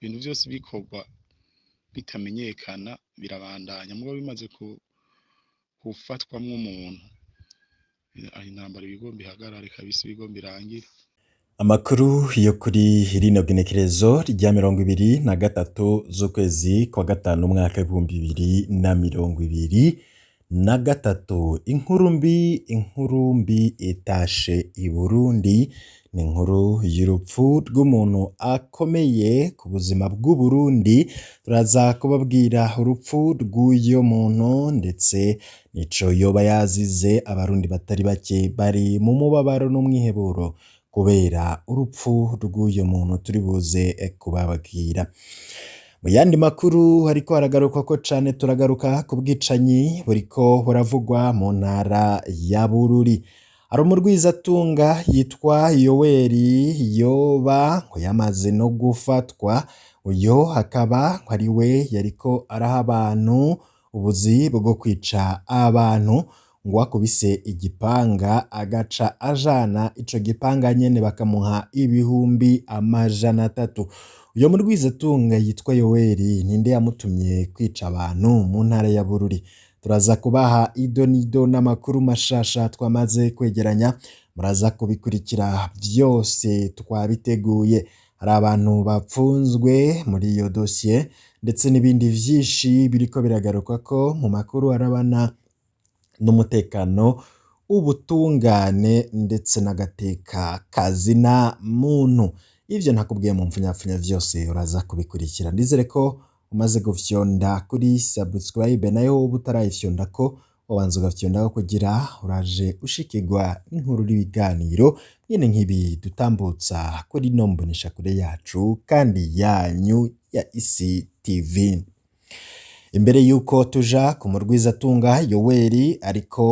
Ibintu vyose bikorwa bitamenyekana birabandanya, mugabo bimaze gufatwamwo umuntu, intambara iba igomba ihagarare kabisa, iba igomba irangire. Amakuru yo kuri rino genekerezo rya 23 z'ukwezi kwa gatanu umwaka w'2023, inkuru mbi, inkuru mbi itashe i Burundi, ni inkuru y'urupfu rw'umuntu akomeye ku buzima bw'Uburundi. Turaza kubabwira urupfu rw'uyo muntu ndetse n'ico yoba yazize. Abarundi batari bake bari mu mubabaro n'umwiheburo kubera urupfu rw'uyo muntu turi buze kubabwira. Mu yandi makuru hariko haragarukwako cane, turagaruka ku bwicanyi buriko buravugwa mu ntara ya Bururi. Hari umurwizatunga yitwa Yoweri yoba ngo yamaze no gufatwa, uyo akaba ari we yariko araha abantu ubuzi bwo kwica abantu, ngo akubise igipanga agaca ajana ico gipanga nyene bakamuha 300,000. Uyo murwizatunga yitwa Yoweri ninde yamutumye kwica abantu mu ntara ya Bururi? Turaza kubaha ido n'ido n'amakuru mashasha twamaze kwegeranya, muraza kubikurikira vyose twabiteguye. Hari abantu bapfunzwe muri iyo dosiye ndetse n'ibindi vyinshi biriko biragarukwako mu makuru arabana n'umutekano, ubutungane ndetse n'agateka kazina muntu. Ivyo ntakubwiye mu mpfunyapfunya vyose uraza kubikurikira. Ndizere ko umaze gufyonda kuri subscribe, nayo woba utarayifyondako ubanza ugafyondako kugira uraje ushikirwa n'inkuru n'ibiganiro nyene nk'ibi dutambutsa kuri ino mboneshakure yacu kandi yanyu ya Isi TV. Imbere yuko tuja ku murwizatunga Yoweri ariko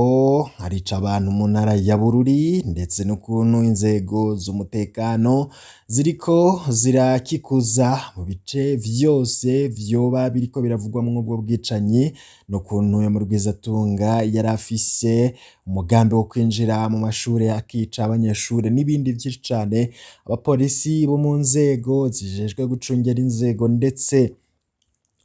arica abantu mu ntara ya Bururi, ndetse n'ukuntu inzego z'umutekano ziriko zirakikuza mu bice vyose vyoba biriko biravugwamwo ubwo bwicanyi, n'ukuntu uyo murwizatunga yari afise umugambi wo kwinjira mu mashure akica abanyeshure n'ibindi vyinshi cane. Abapolisi bo mu nzego zijejwe gucungera inzego ndetse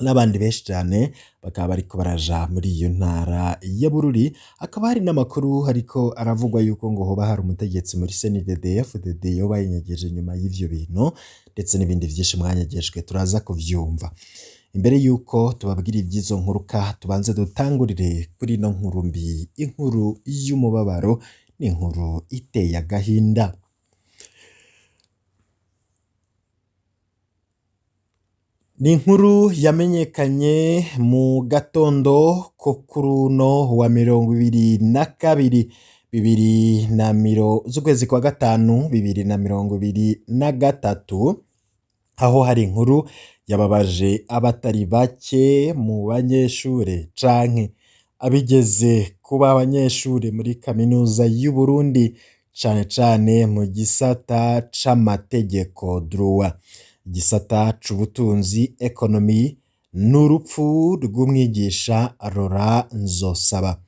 n'abandi benshi cane bakaba bariko baraja muri iyo ntara ya Bururi. Hakaba hari n'amakuru ariko aravugwa yuko ngo hoba hari umutegetsi muri CNDD FDD yoba yinyegeje inyuma y'ivyo bintu ndetse n'ibindi vyinshi mwanyegejwe, turaza kuvyumva. Imbere yuko tubabwira ivy'izo nkuruka, tubanze dutangurire kuri ino nkuru mbi, inkuru y'umubabaro n'inkuru iteye agahinda. Ni inkuru yamenyekanye mu gatondo ko kuri uno wa 22 z'ukwezi kwa gatanu 2023, aho hari inkuru yababaje abatari bake mu banyeshure canke abigeze kuba abanyeshure muri kaminuza y'Uburundi, cane cane mu gisata c'amategeko droit, igisata c'ubutunzi economie, n'urupfu rw'umwigisha Laurent Nzosaba.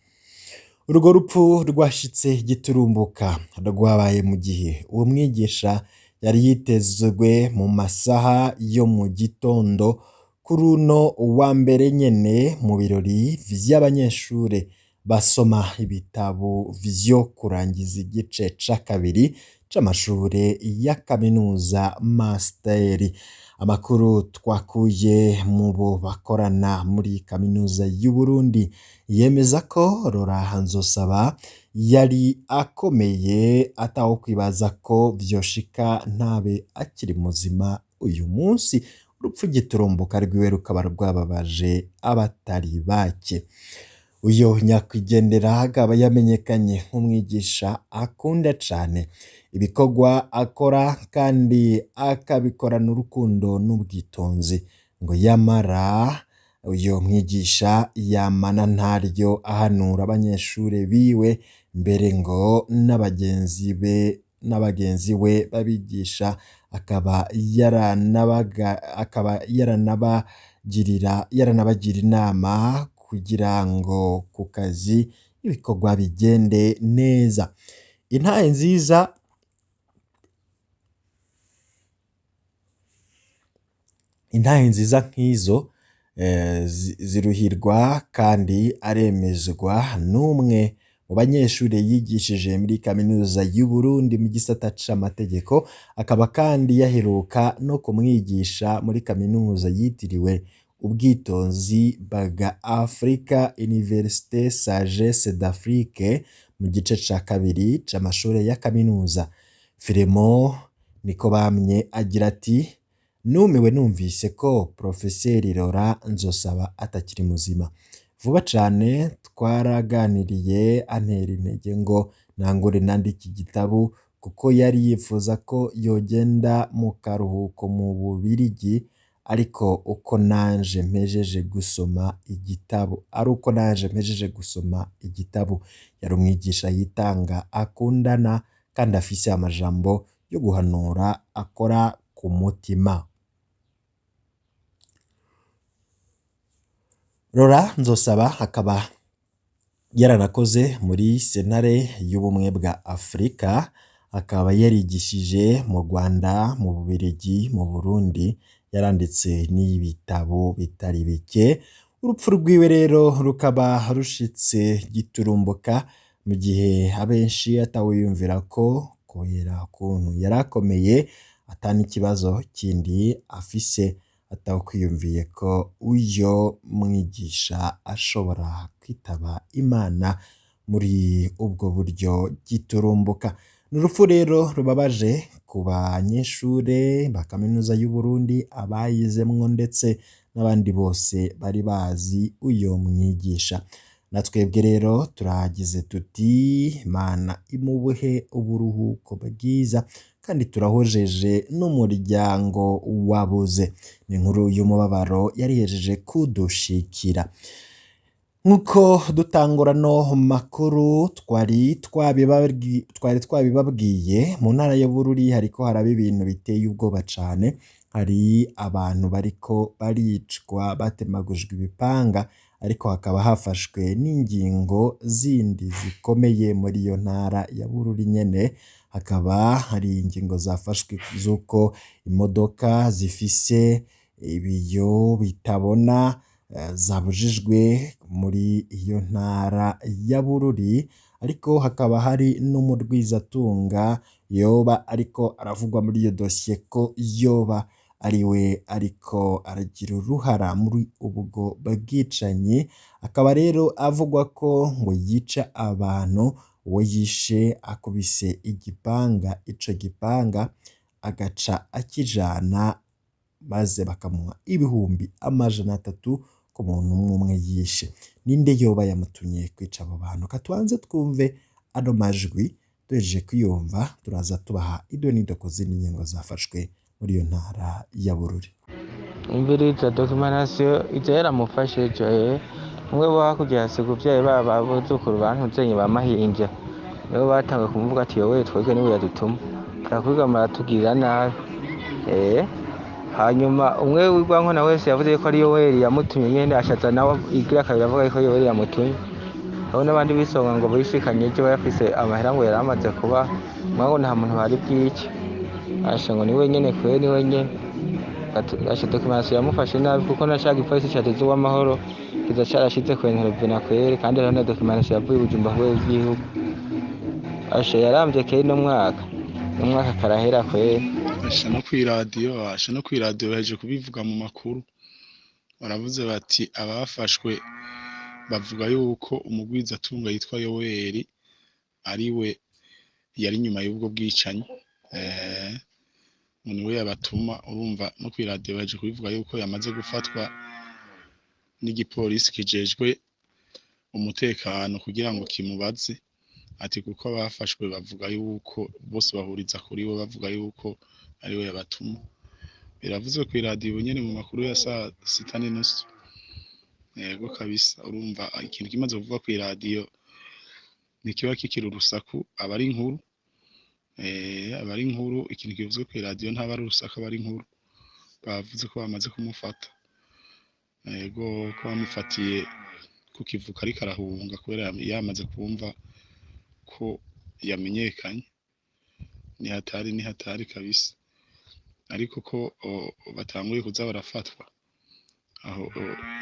Urwo rupfu rwashitse giturumbuka, rwabaye mu gihe uwo mwigisha yari yitezwe mu masaha yo mu gitondo kuri uno wa mbere nyene mu birori vy'abanyeshure basoma ibitabo vyo kurangiza igice ca kabiri c'amashure ya kaminuza master. Amakuru twakuye mu bo bakorana muri kaminuza y'Uburundi yemeza ko Laurent Nzosaba yari akomeye, atawo kwibaza ko vyoshika ntabe akiri muzima uyu munsi. Urupfu giturumbuka rwiwe rukaba rwababaje abatari bake. Uyo nyakwigendera akaba yamenyekanye nk'umwigisha akunda cane ibikorwa akora kandi akabikorana urukundo n'ubwitonzi. Ngo yamara uyo mwigisha yamana ntaryo ahanura abanyeshure biwe, mbere ngo n'abagenzi be n'abagenzi we babigisha akaba yaranabagira inama kugira ngo ku kazi ibikorwa bigende neza. Intahe nziza. Intahe nziza nk'izo ziruhirwa kandi aremezwa n'umwe mu banyeshure yigishije muri kaminuza y'Uburundi mu gisata c'amategeko, akaba kandi yaheruka no kumwigisha muri kaminuza yitiriwe Ubwitonzi bwa Afrika Université Sagesse d'Afrique mu gice ca kabiri c'amashure ya kaminuza. Firemo Nikobamye agira ati: "Numiwe numvise ko Porofeseri Laurent Nzosaba atakiri muzima. Vuba cane twaraganiriye antera intege ngo ntangure nandike igitabo kuko yari yifuza ko yogenda mu karuhuko mu Bubirigi, ariko uko nanje mpejeje gusoma igitabo ari uko nanje mpejeje gusoma igitabo. Yari umwigisha yitanga, akundana kandi afise amajambo yo guhanura akora ku mutima." Laurent Nzosaba akaba yaranakoze muri sentare y'ubumwe bwa Afurika, akaba yarigishije mu Rwanda, mu Bubirigi, mu Burundi, yaranditse n'ibitabo bitari bike. Urupfu rwiwe rero rukaba rushitse giturumbuka mu gihe abenshi atawiyumvira ko kubera ukuntu yarakomeye ata n'ikibazo kindi afise, atawukwiyumviye ko uyo mwigisha ashobora kwitaba Imana muri ubwo buryo giturumbuka. Ni urupfu rero rubabaje ku banyeshure ba kaminuza y'Uburundi, abayizemwo ndetse n'abandi bose bari bazi uyo mwigisha. Na twebwe rero turagize tuti: Imana imuhe uburuhuko bwiza kandi turahojeje n'umuryango wabuze. Ni inkuru y'umubabaro yarihejeje kudushikira. Nk'uko dutangura no makuru twari twabibabwiye, mu ntara ya Bururi hariko haraba ibintu biteye ubwoba cane. Hari abantu bariko baricwa batemagujwe ibipanga, ariko hakaba hafashwe n'ingingo zindi zikomeye muri iyo ntara ya Bururi nyene. Hakaba hari ingingo zafashwe z'uko imodoka zifise ibiyo bitabona zabujijwe muri iyo ntara ya Bururi, ariko hakaba hari n'umurwizatunga yoba ariko aravugwa muri iyo dosiye ko yoba ariwe ariko aragira uruhara muri ubwo bwicanyi, akaba rero avugwa ko ngo yica abantu, uwo yishe akubise igipanga, ico gipanga agaca akijana maze bakamuha 300,000 ku muntu umwe umwe yishe. Ninde yoba yamutumye kwica abo bantu? Katubanze twumve ano majwi, duhejeje kuyumva turaza tubaha ido n'ido ku zindi ngingo zafashwe muri iyo ntara ya Bururi. Umviriza documentation ija yaramufashije umwe bo hakurya ya Siguvyaye baba abuzukuru bantuzenye ba Mahinja nibo batanguye kumuvuga ati yowe twebwe niwe yadutuma turakwiga muratugirira nabi. Hanyuma umwe w'Igwankona wese yavuze yuko ari Yoweri yamutumye nyene, ashaza nawe igira kabiri avuga yuko Yoweri yamutumye. Hariho n'abandi bisonga ngo bishikanye ejo bayafise amahera ngo yaramaze kuba mwago nta muntu bari bwice, asha ngo ni wenyene kweri ni wenyene. Asha documentation yamufashe nabi kuko na ca gipolisi cateze uw'amahoro kiza carashize kwenterevena kweri, kandi hariho na documentation yavuye i Bujumbura ku rwego rw'igihugu. Asha yaramvye keri no mwaka karahera kweri. Asha no kw'iradiyo bahejeje kubivuga mu makuru, baravuze bati abafashwe bavuga yuko umugwizatunga yitwa Yoweri ariwe yari inyuma y'ubwo bwicanyi, ngo niwe yabatuma. Urumva no kw'iradiyo bahejeje kubivuga yuko yamaze gufatwa n'igipolisi kijejwe umutekano kugira ngo kimubaze, ati kuko abafashwe bavuga yuko bose bahuriza kuri we, bavuga yuko ariwe yabatuma. Biravuzwe kw'iradiyo ubu nyene mu makuru ya saa sita n'inusu. Yego kabisa, urumva ikintu kimaze kuvugwa kw'iradiyo ntikiba kikiri urusaku, aba ari inkuru. Aba ari inkuru, ikintu kivuzwe kw'iradiyo ntaba ari urusaku, aba ari inkuru. Bavuze ko bamaze kumufata. Yego, ko bamufatiye ku kivuko ariko arahunga kubera yamaze kumva ko yamenyekanye. Ni hatari, ni hatari kabisa. Ariko ko batanguye kuza barafatwa, aho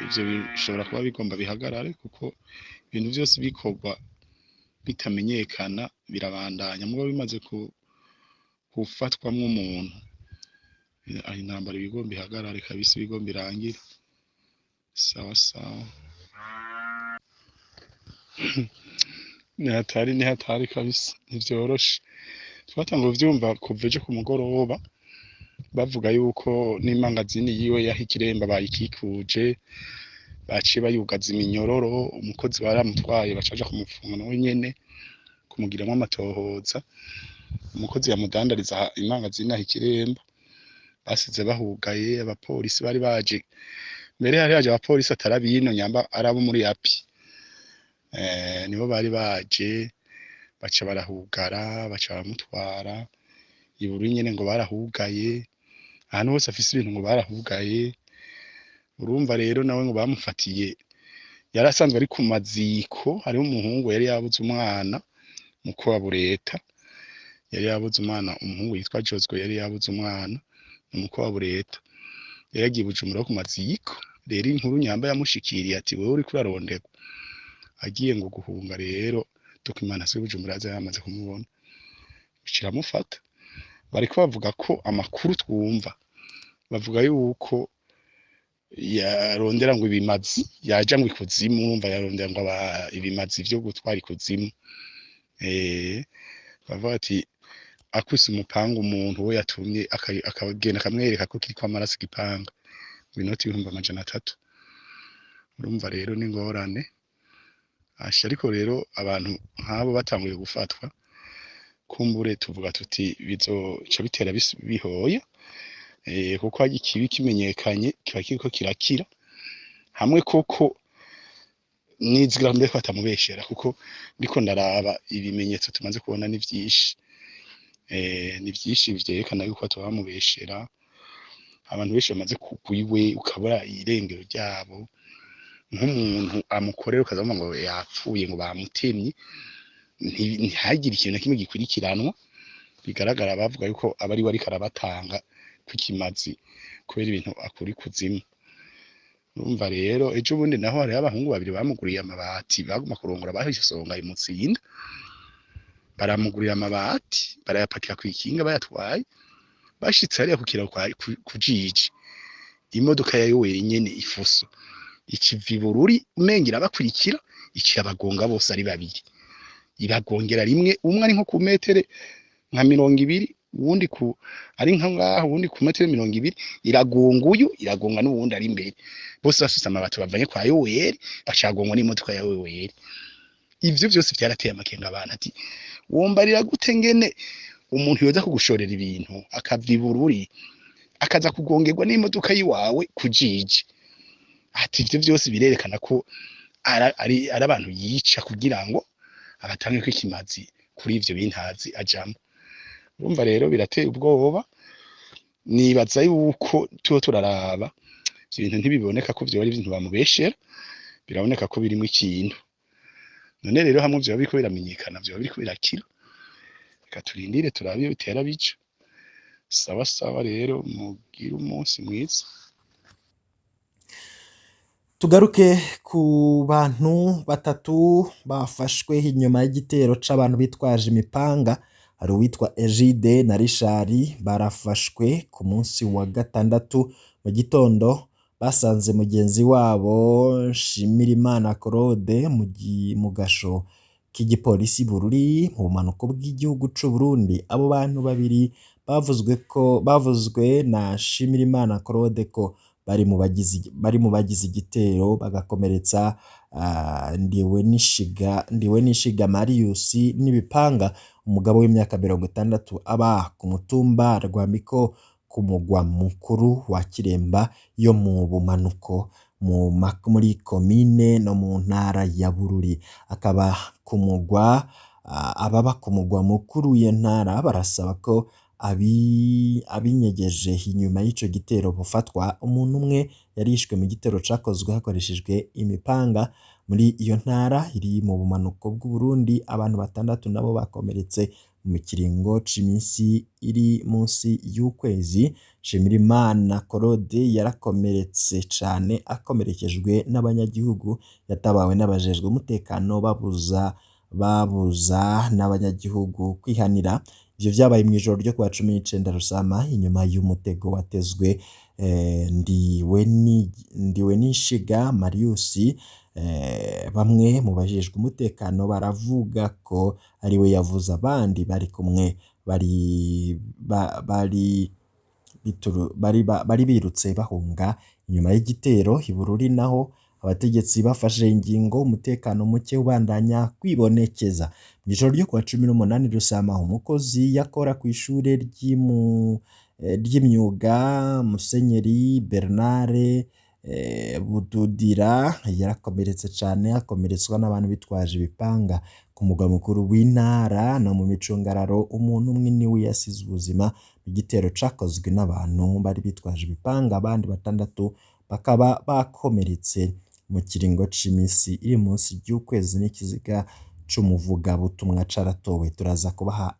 ivyo bishobora kuba bigomba bihagarare, kuko ibintu vyose bikorwa bitamenyekana birabandanya. Mugabo bimaze gufatwamwo umuntu, aho intambara ibigomba ihagarare kabisa, ibigomba irangire. Sawa sawa. Ni hatari, ni hatari kabisa, ntivyoroshe. Twatanguye kuvyumva kuva ejo ku mugoroba, bavuga yuko n'imangazini yiwe yaho Ikiremba bayikikuje, baciye bayugaza iminyororo, umukozi baramutwaye baca baja kumupfunga nawe nyene, kumugiramwo amatohoza. Umukozi yamudandariza imangazini aho Ikiremba, basize bahugaye, abapolisi bari baje, mbere hari haje abapolisi atari abino nyamba ari abo muri API. Nibo bari baje, baca barahugara, baca baramutwara, Ibururi nyene ngo barahugaye, ahantu hose afise ibintu ngo barahugaye. Urumva rero nawe ngo bamufatiye, yari asanzwe ari ku maziko, hariho umuhungu yari yabuze umwana, mukuru wa Bureta, yari yabuze umwana, umuhungu yitwa Joswe yari yabuze umwana, umukuru wa Bureta, yari yagiye Bujumbura ku maziko. Rero inkuru nyamba yamushikiriye ati wewe uriko uraronderwa, agiye ngo guhunga rero, documentation y'Bujumbura yaza yamaze kumubona, ica iramufata. Bariko bavuga ko amakuru twumva, bavuga yuko yarondera ngo ibimazi, yaja ngo ikuzimu, urumva yarondera ngo ibimazi vyo gutwara ikuzimu. Bavuga ati akubise umupanga umuntu we yatumye, akagenda akamwereka ko kiriko amaraso igipanga, ngo inoti 300,000. Urumva rero n'ingorane. Asha, ariko rero abantu nk'abo batanguye gufatwa, kumbure tuvuga tuti bizoca bitera bihoya, kuko harya ikibi kimenyekanye kiba kiriko kirakira, hamwe koko nizigira mbere ko batamubeshera, kuko ndiko ndaraba ibimenyetso tumaze kubona ni vyinshi, ni vyinshi vyerekana yuko batabamubeshera. Abantu benshi bamaze kugwa iwe, ukabura irengero ryabo, nk'umuntu amukorera ukaza wumva ngo yapfuye, ngo bamutemye, ntihagire ikintu na kimwe gikurikiranwa bigaragara. Bavuga yuko aba ariwe ariko arabatanga kw'ikimazi kubera ibintu akura ikuzimu. Urumva rero ejo bundi naho hariho abahungu babiri bamuguriye amabati, baguma kurongora bahisonga imutsinda, baramugurira amabati barayapakira kw'ikinga bayatwaye, bashitse hariya ku kiraro kujiji, imodoka ya Yoweri nyene ifuso ikiva Ibururi umenga irabakurikira, icirabagonga bose ari babiri, ibagongera rimwe, umwe ari nko ku metere nka 20, uwundi ku ari nka ngaho, uwundi ku metero 20, iragonga uyu, iragonga n'uwundi ari imbere, bose bafise amabati bavanye kwa Yoweri, bacagongwa n'imodoka ya Yoweri. Ivyo vyose vyarateye amakenga abantu, ati wombarira gute ngene umuntu yoza kugushorera ibintu akava Ibururi akaza kugongerwa n'imodoka yiwawe kujiji? Ati ivyo vyose birerekana ko ari abantu yica kugira ngo abatange kw'ikimazi kuri ivyo bintazi ajamwo. Urumva rero birateye ubwoba. Nibaza yuko tuba turaraba ivyo bintu ntibiboneka ko vyoba ari ibintu bamubeshera, biraboneka ko birimwo ikintu. None rero hamwe vyoba biriko biramenyekana, vyoba biriko birakira. Reka turindire turabe iyo bitera bija. Sawa sawa, rero mugire umunsi mwiza. Tugaruke ku bantu batatu bafashwe inyuma y'igitero c'abantu bitwaje imipanga. Hari uwitwa Egide na Richard, barafashwe ku munsi wa gatandatu mu gitondo, basanze mugenzi wabo Nshimirimana Claude mu gasho k'igipolisi Bururi mu bumanuko bw'igihugu c'u Burundi. Abo bantu babiri bavuzwe ko bavuzwe na Nshimirimana Claude ko bari mu bagize igitero bagakomeretsa Ndiwenishiga Marius n'ibipanga, umugabo w'imyaka 60 aba ku mutumba Rwamiko ku mugwa mukuru wa Kiremba yo mu bumanuko muri komine no mu ntara ya Bururi. Akaba ku mugwa ababa ku mugwa mukuru w'iyo ntara barasaba ko abinyegeje inyuma y'ico gitero bofatwa. Umuntu umwe yarishwe mu gitero cakozwe hakoreshejwe imipanga muri iyo ntara iri mu bumanuko bw'Uburundi, abantu batandatu nabo bakomeretse. mu kiringo c'imisi iri munsi y'ukwezi. Nshimirimana Claude yarakomeretse cane akomerekejwe n'abanyagihugu, yatabawe n'abajejwe umutekano babuza n'abanyagihugu kwihanira. Ivyo vyabaye mw'ijoro ryo kuwa 19 Rusama inyuma y'umutego watezwe Ndiwenishiga Marius. Bamwe mu bajejwe umutekano baravuga ko ariwe yavuze abandi bari kumwe bari birutse bahunga inyuma y'igitero. I Bururi naho abategetsi bafashe ingingo, umutekano muke ubandanya kwibonekeza. Mw'ijoro ryo kuwa 18 Rusama umukozi yakora kw'ishure ry'imyuga Musenyeri Bernard Bududira yarakomeretse cane, akomeretswa n'abantu bitwaje ibipanga ku mugwa mukuru w'intara no mu micungararo. Umuntu umwe niwe yasize ubuzima mu gitero cakozwe n'abantu bari bitwaje ibipanga, abandi batandatu bakaba bakomeretse mu kiringo c'imisi iri munsi y'ukwezi. N'ikiziga c'umuvugabutumwa caratowe. Turaza kubaha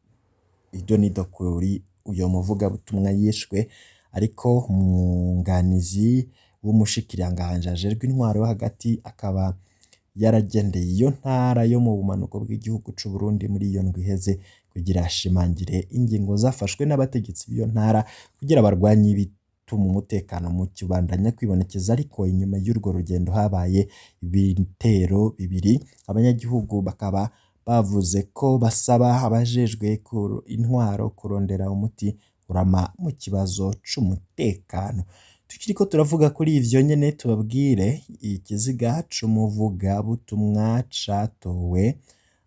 idonido kuri uyo muvugabutumwa yishwe, ariko umwunganizi w'umushikiranganji ajejwe intwaro yo hagati akaba yaragendeye iyo ntara yo mu bumanuko bw'igihugu c'u Burundi muri iyo ndwi iheze kugira ashimangire ingingo zafashwe n'abategetsi b'iyo ntara kugira barwanye ibituma umutekano muke ubandanya kwibonekeza. Ariko inyuma y'urwo rugendo habaye ibitero bibiri, abanyagihugu bakaba bavuze ko basaba abajejwe intwaro kurondera umuti urama mu kibazo c'umutekano. Tukiriko turavuga kuri ivyo nyene, tubabwire ikiziga c'umuvugabutumwa catowe,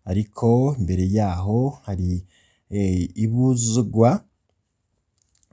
ariko mbere yaho hari ibuzwa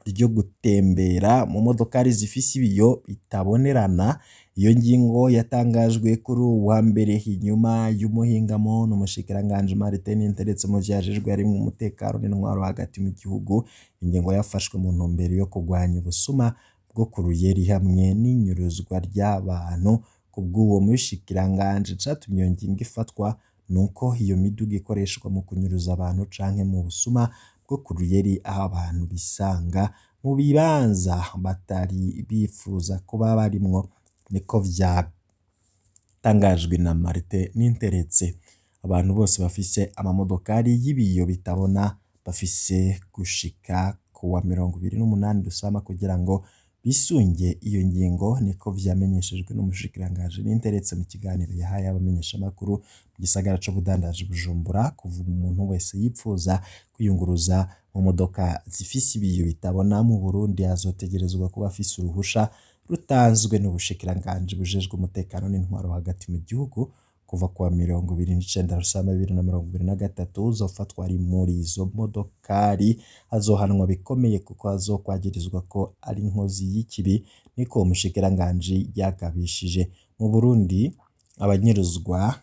ryo gutembera mu modokari zifise ibiyo bitabonerana. Iyo ngingo yatangajwe kuri uwu wa mbere inyuma y'umuhingamo n'umushikiranganji Martin Nteretse mu vyajejwe harimwo umutekano n'intwaro hagati mu gihugu. Ingingo yafashwe mu ntumbero yo kurwanya ubusuma bwo ku ruyeri hamwe n'inyuruzwa ry'abantu. Kubw'uwo mushikiranganji, icatumye iyo ngingo ifatwa nuko iyo miduga ikoreshwa mu kunyuruza abantu canke mu busuma bwo ku ruyeri, aho abantu bisanga mu bibanza batari bifuza kuba barimwo, niko vyatangajwe na Martin Ninteretse. Abantu bose bafise amamodokari y'ibiyo bitabona bafise gushika kuwa 28 Rusama kugira ngo bisunge iyo ngingo, niko vyamenyeshejwe n'umushikiranganji Ninteretse mu kiganiro yahaye abamenyeshamakuru mu gisagara c'ubudandaji Bujumbura. Kuva umuntu wese yipfuza kwiyunguruza mu modoka zifise ibiyo bitabona mu Burundi azotegerezwa kuba afise uruhusha rutanzwe n'ubushikiranganji bujejwe umutekano n'intwaro hagati mu gihugu. Kuva kuwa 29 Rusama 2023, uzofatwa ari muri izo modokari azohanwa bikomeye kuko azokwagirizwa ko ari inkozi y'ikibi, niko uwo mushikiranganji yagabishije. Mu Burundi abanyuruzwa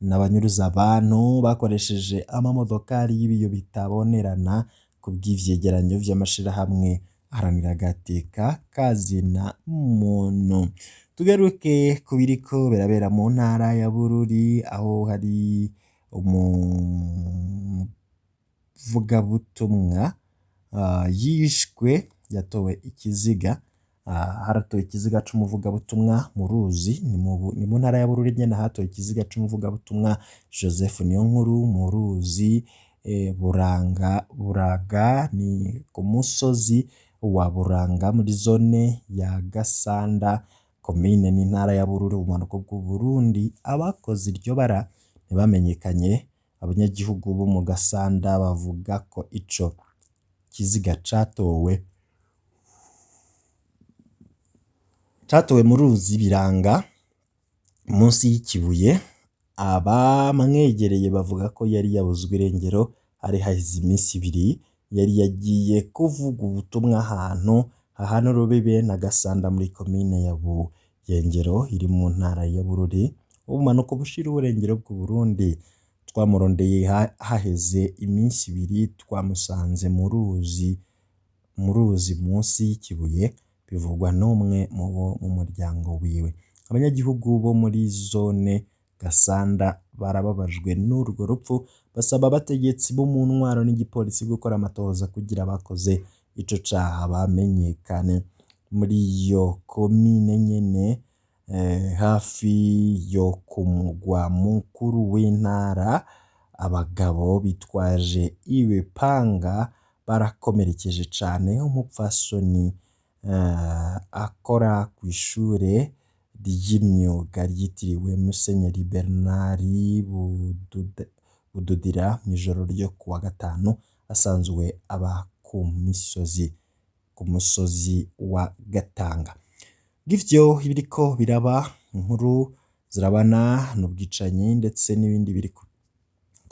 n'abanyuruza abantu bakoresheje amamodokari y'ibiyo bitabonerana, kubw'ivyegeranyo vy'amashirahamwe aharanira agateka kazina muntu. Tugaruke ku biriko birabera mu ntara ya Bururi, aho hari umuvugabutumwa yishwe, yatowe ikiziga. Haratowe ikiziga c'umuvugabutumwa mu ruzi, ni mu ntara ya Bururi nyene hatowe ikiziga c'umuvugabutumwa Joseph Niyonkuru mu ruzi Buranga. Buraga ni ku musozi wa Buranga muri zone ya Gasanda, komine n'intara ya Bururi, ubumanuko bw'Uburundi. Abakoze iryo bara ntibamenyekanye. Abanyagihugu bo mu Gasanda bavuga ko ico kiziga catowe mu ruzi Biranga munsi y'ikibuye. Abamwegereye bavuga ko yari yabuzwe irengero, hari haheze iminsi ibiri. Yari yagiye kuvuga ubutumwa ahantu hahana urubibe na Gasanda muri komine ya Buyengero iri mu ntara ya Bururi, ubumanuko bushira uburengero bw'Uburundi. Twamurondeye haheze iminsi ibiri, twamusanze mu ruzi munsi y'ikibuye, bivugwa n'umwe mu bo mu muryango wiwe. Abanyagihugu bo muri zone Gasanda Barababajwe n'urwo rupfu, basaba abategetsi bo mu ntwaro n'igipolisi gukora amatohoza kugira abakoze ico caha bamenyekane. Muri iyo komine nyene hafi yo ku mugwa mukuru w'intara, abagabo bitwaje ibipanga barakomerekeje cane umupfasoni akora kw'ishure ry'imyuga ryitiriwe Musenyeri Bernard Bududira mw'ijoro ryo kuwa gatanu, asanzwe aba ku musozi wa Gatanga. Ngivyo ibiriko biraba, inkuru zirabana n'ubwicanyi ndetse n'ibindi biriko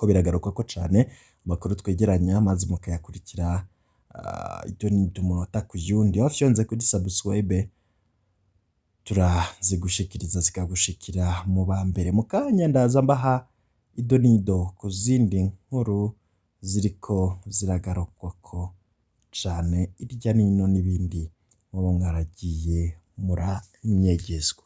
biragarukwako cane, amakuru twegeranya maze mukayakurikira ido n'ido umunota ku yundi. Wafyonze kuri subscribe turazigushikiriza zikagushikira mu ba mbere. Mu kanya ndaza mbaha ido n'ido ku zindi nkuru ziriko ziragarukwako cane irya nino n'ibindi muba mwaragiye muranyegezwa.